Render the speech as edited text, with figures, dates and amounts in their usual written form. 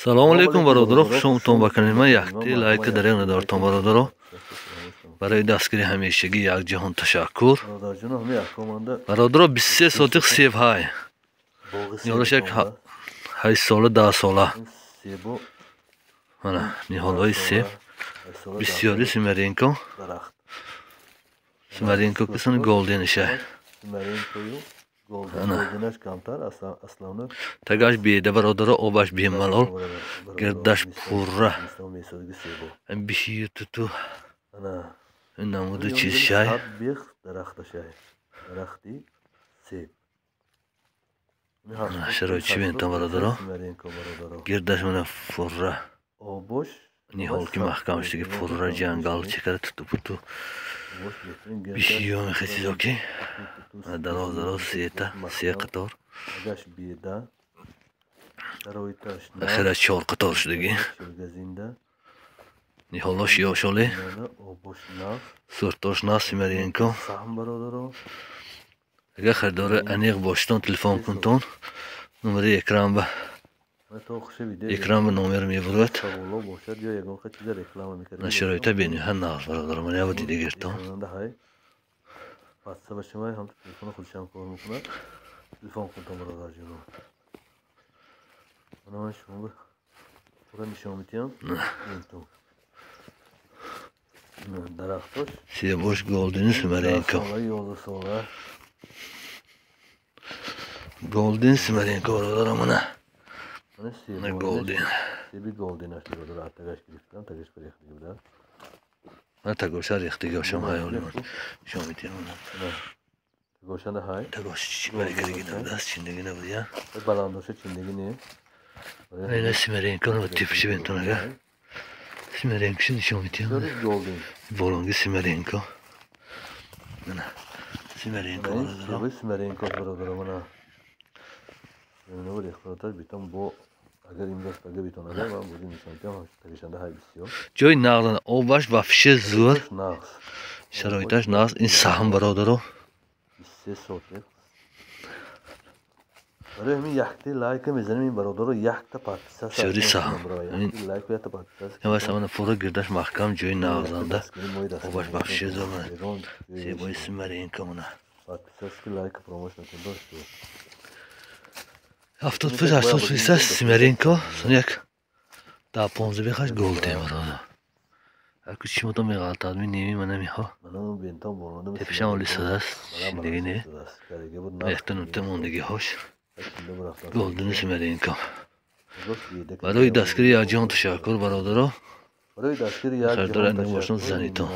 Салому алейкум, бародаро, хушомадтон ба канали ман. Якти лайка дареғ надортон, бародаро. Барои дастгири ҳамешагӣ як ҷаҳон ташаккур. Бародаро, 23 сотих себ ҳай. Ниҳолаш як 8 сола, 10 сола. Мана ниҳолҳои себ. Бисёри Симаренко. Симаренко кисани голденишай. Тагаш беда, бародаро, обаш бемалол, гирдаш пурра. Бишию туту. Намуду чиз шай. Шароит чӣ бентон, бародаро? Гирдаш мана пурра. Ниҳол ки маҳкам шудаги, пурра ҷангал чекара туту путу. Бишиё мехе чизо ки дароз дароз сета се қатор. Ахира чор қатор шудаги. Ниҳолош ёшоле. Суртош нас Симаренко. Агар харидори аниқ бошитон, телефон кунтон. Номери экран ба номер мебурад. Шароита бениҳоят нағз, бародаро. Ман ява дида гиртон. Себош Голден Симаренко. Голден Симаренко, бародаро, мана. Голден. Себи голден аш бародаро, тагаш гирифтам, тагаш рехтиги буда. Мана тагоша рехтиги ошам ҳай оли ман. Нишон медиҳам мана. Тагошанда ҳай. Тагош чи барикадаги набудааст, чиндаги набуд я. Баландоша чиндаги не. Ина Симаренко но типши бентон ага. Симаренко нишон медиҳам. Голден. Болонги Симаренко. Мана Симаренко бародаро. Себи Симаренко, бародаро, мана. Мана рехтаташ битам бо агар имрӯз пага битонада ман буди нишон медиҳам, тагишанда ҳай бисёр. Ҷои нағз, обаш вообще зӯр. Нағз. Шароиташ нағз. Ин саҳм, бародаро. 23 сотих. Барои ҳамин якта лайка мезанем ин бародаро, якта подписаться. Шӯри саҳм. Лайк якта подписаться. Ин самана пурра гирдаш маҳкам, ҷои нағзанда. Обаш вообще зӯр. Себои Симаренко мана. Подписаться, лайка фаромӯш накун, дошт. 75 80 фоиз Симаренко, сон як 10-15 бехаш голден, бародар. Аку чимото меғалтад, ми неми мана миҳо. Тепишам оли садааст, чиндаги не. Якта нукта мондагиҳош. Голдени Симаренко. Барои дастгири якҷаҳон ташаккур, бародаро. Харидори аниқ бошон, занитон.